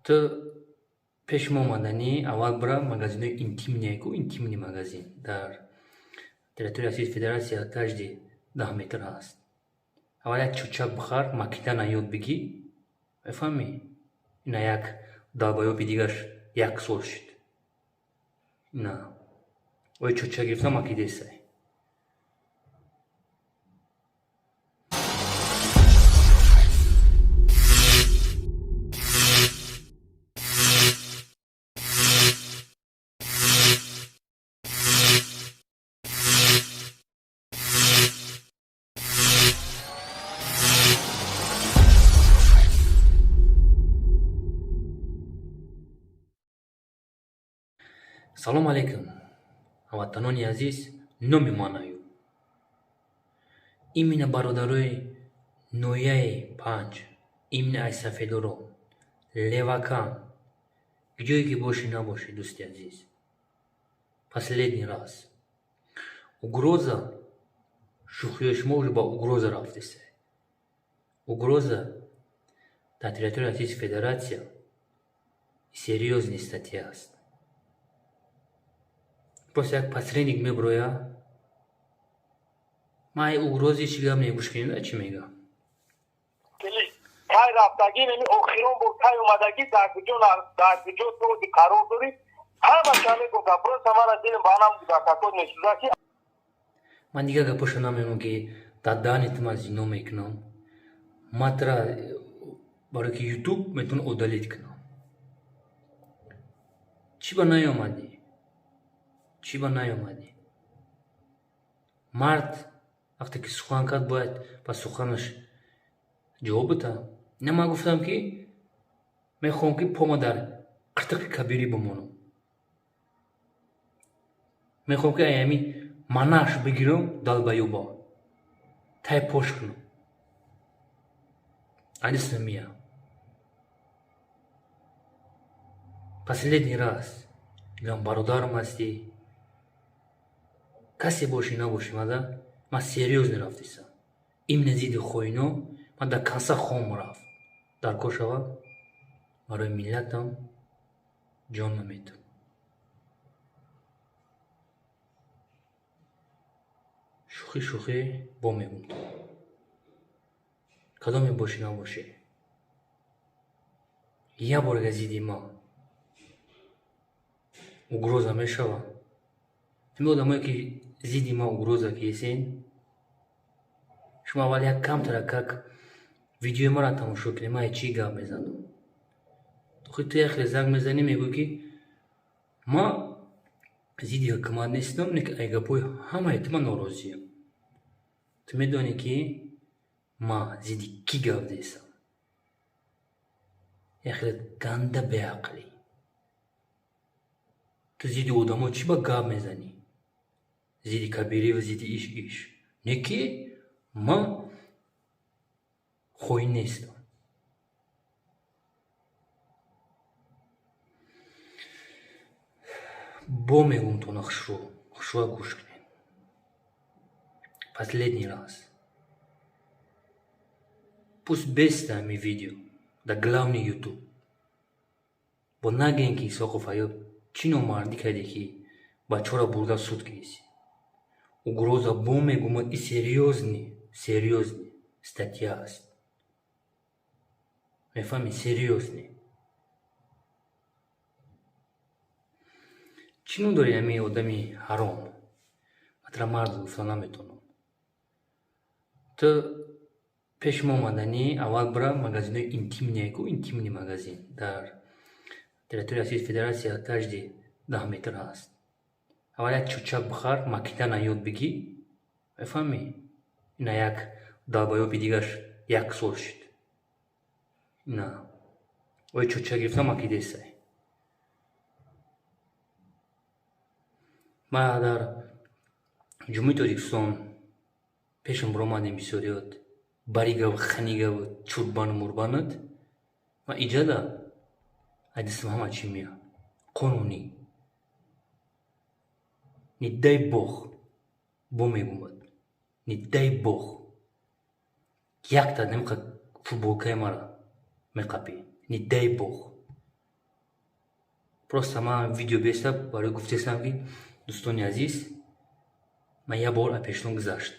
Ту пеши мо омаданӣ, аввал бира магазинҳои интимный ку, интимный магазин дар территорияи Российской Федерация каждый 10 метр ҳаст. Аввал як чӯчак бихар, макидана ёд бигӣ, мефаҳмӣ? Ина як долбоёби дигаш як сол шуд. Ина ой чӯчак гирифта макидесай. Салом алейкум, ҳамватанони азиз, номи ман Аюб. Именно бародарои ноҳияи Панҷ, именно ай Сафедорон, Левакан, ҷое ки бошӣ набошӣ, дӯсти азиз. Последний раз. Угроза, шӯхиҳои шумо уже ба угроза рафтеса. Угроза дар территорияи Российской Федерация серьёзный статья аст. Просто як посредник меброя. Ман ай угроза чӣ гап не, гӯш кунед, чӣ мегӯям. Кай рафтагӣ, неми охирон бор кай омадагӣ, дар куҷо, дар куҷо тоди қарор дорӣ, ҳамаша мегуфта. Просто мара дилам ба анам дакакот месӯзад ки Ман дигар гапоша намегӯям, ки дар даҳани ту ман зино мекунам. Ман тра барое ки Ютуб метавонам удалить кунам. Чӣ ба наёмадӣ? Чӣ ба наёмадӣ? Мард вақте ки сухан кард, бояд ба суханаш ҷавоб бита. Ина ман гуфтам, ки мехоҳам, ки пома дар қиртиқи кабирӣ бимонам. Мехоҳам, ки ай ҳамин манаш бигирам, долбоёба. Тай пош кунам. Адиса мия. Последний раз. Мегӯям, бародарам ҳастӣ. Касе бошӣ набошӣ, мада ман серьёзно рафтисам. Именно зидди хоино ман дар конца хоҳам рафт. Дар кор шава, барои миллатам ҷон наметам. Шӯхӣ шӯхӣ бо мегӯм ту. Кадоме бошӣ набошӣ. Як бор агар зидди ман угроза мешава. Ҳамин одамое ки зидди ман угроза кисен, шумо аввал як камтара как видеои маро тамошо кунед, ман чӣ гап мезанам. Охи ту як хеле занг мезанӣ, мегӯӣ, ки ман зидди ҳукумат нестам, не ки ай гапҳои ҳамаи ту ман норозиям. Ту медонӣ, ки ман зидди кӣ гап дестам? Як хеле ганда беақлӣ. Ту зидди одамо чӣ ба гап мезанӣ? Зидди кабирӣ ва зидди иш иш. Не ки ман хоин нестам. Бо мегӯм тона хушрӯ, хушрӯа гӯш кунед. Последний раз. Пусть беста ҳамин видео дар главный Ютуб. Бо нагӯем, ки Исоқов Аюб чӣ номардӣ карде, ки бачаҳоро бурда суд киси. Угроза, бо мегӯм, и серьёзный, серьёзный статья аст. Мефаҳмӣ, серьёзный. Чӣ ном дори ҳамин одами ҳаром? Ман тра мард гуфта наметавонам. Ту пеши мо омаданӣ, аввал бира магазинҳои интимный ку, интимный магазин дар территорияи Российской Федерация каждый 10 метр ҳаст. Аввал як чӯчак бихар, макидана ёд бигӣ, мефаҳмӣ? Ина як долбоёби дигаш як сол шуд. Ина ой чӯчак гирифта макидесай. Ман дар Ҷумҳурии Тоҷикистон пешам биромадем, бисёриёт баригав, ханигав, чурбану мурбанат. Ман иҷада ай дастам ҳама чӣ меяд. Қонунӣ. Не дай бог, бо мегӯмад. Не дай бог. Якта намиқа футболкаи мара меқапӣ. Не дай бог. Просто ман видео беста барои гуфтесам, ки дӯстони азиз, ман як бор пештон гузашт.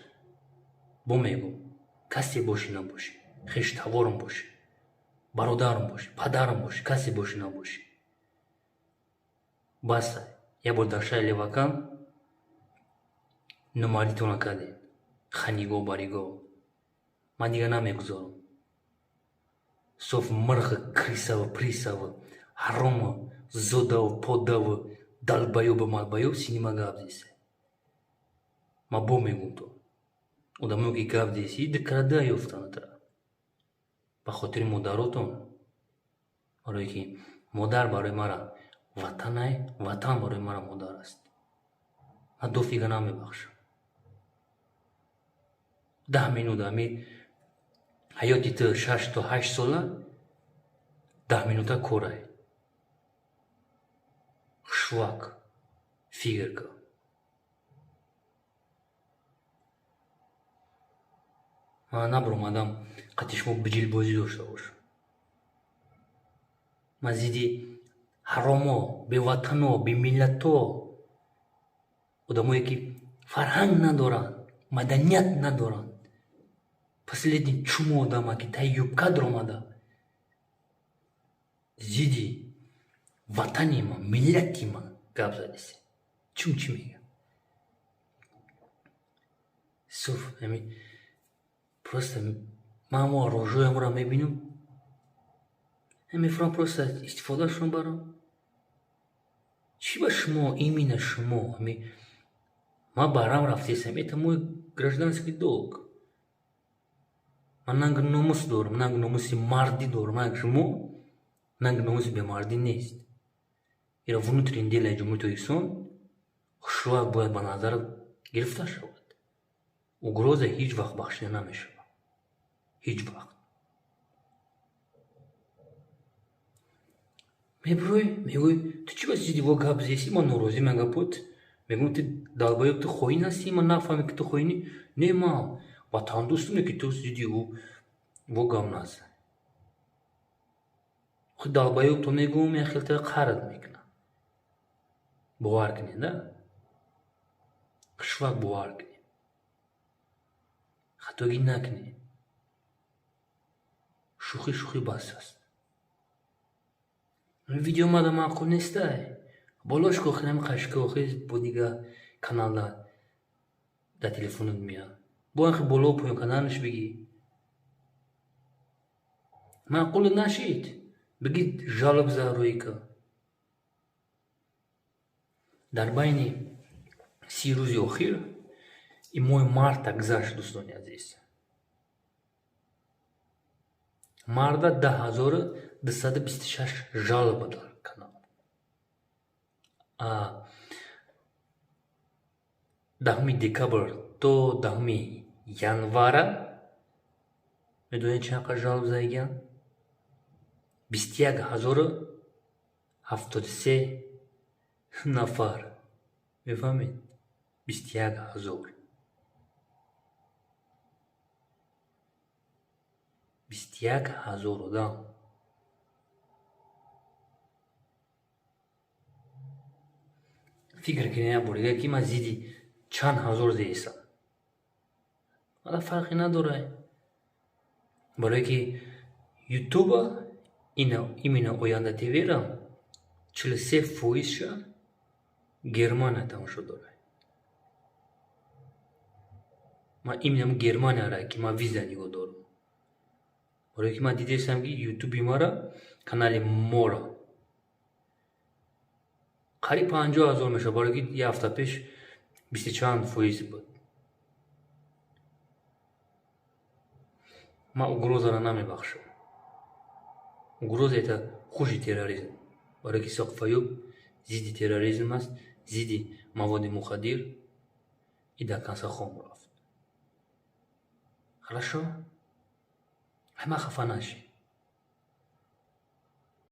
Бо мегӯм, касе бошӣ набошӣ, хештаворам бошӣ, бародарам бошӣ, падарам бошӣ, касе бошӣ набошӣ. Бас, як бор дар шаҳри Левакан номардитона кардем. Ханиго бариго. Ман дигар намегузорам. Соф мирғ, крысаву присаву, ҳарому, зодаву подаву, долбоёбу малбоёб синима гап зеса. Ман бо мегӯм то. Одамое ки гап зеси, дикрада ёфтанд тра. Ба хотири модаротон. Барое ки модар барои мара ватанай, ватан барои мара модар аст. Ман дофига намебахшам. 10 минут ами ҳаёти ту 6 то 8 сола 10 минута корай. Хушвак фикр кун. Ман набаромадам қати шумо биҷилбозӣ дошта бошам. Ман зидди ҳаромо, беватано, бемиллато, одамое ки фарҳанг надоранд, маданият надоранд. Последний чумо одама ки таи юбка даромада, зидди ватани ман, миллати ман гап задисе. Чун чӣ мегӯям? Суф, ами просто ман мо рожоямро мебинам, мефурам просто истифодашон барам. Чӣ ба шумо, именно шумо, ами ман барам рафтесам, это мой гражданский долг. Ман нанг номус дорам, нанг номуси мардӣ дорам, нанг шумо, нанг номуси бемардӣ нест. Ира внутренний делаи Ҷумҳурии Тоҷикистон хушвак бояд ба назар гирифта шавад. Угроза ҳеҷ вақт бахшида намешавад. Ҳеҷ вақт. Мебурӯй, мегӯй, ту чӣ ба зидди во гап зеси, ман норозӣ ман гапот. Мегӯм, ту долбоёб, ту хоин ҳастӣ, ман нафаҳмем, ки ту хоинӣ. Не, ман ватандӯстам, ки ту зидди ӯ во гап назан. Худ долбоёб то мегӯм, як хел тара қард мекунам. Бовар кунед, да? Хушвак бовар кунед. Хатогӣ накунед. Шӯхӣ шӯхӣ бас аст. Видео мада маъқул нестай. Болош ко хелам қашка охир бо дига каналда дар телефонат меяд. Бо анхи боло поён каналаш бигӣ. Маъқул нашид. Бигӣ жалоб за рӯйка. Дар байни 30 рӯзи охир и моҳи марта гузашт, дӯстони азиз. Марда 10226 жалоба дар канал. 10 декабр то 10 январа медонед чанд қадр жалоб заиган? 21073 нафар. Мефаҳмед? 21000. 21000 одам. Фикр кунед як бор дига, ки ман зидди чанд ҳазор зеистам. Мада фарқе надорад. Барое ки Ютуба именно Оянда ТВ-ра 43%-ша Германия тамошо дорад. Ман именно Германияра ки ман виза нигоҳ дорам. Барое ки ман дидестам, ки Ютуби мара, канали мора қариб 50 000 мешавад, барое ки як ҳафта пеш 20 чанд фоиз буд. Ман угрозаро намебахшам. Угроза это хуже терроризм. Барое ки Исоқ Фаюб зидди терроризм аст, зидди маводи мухаддир и дар конца хом рафт. Хорошо? Ҳама хафа нашед.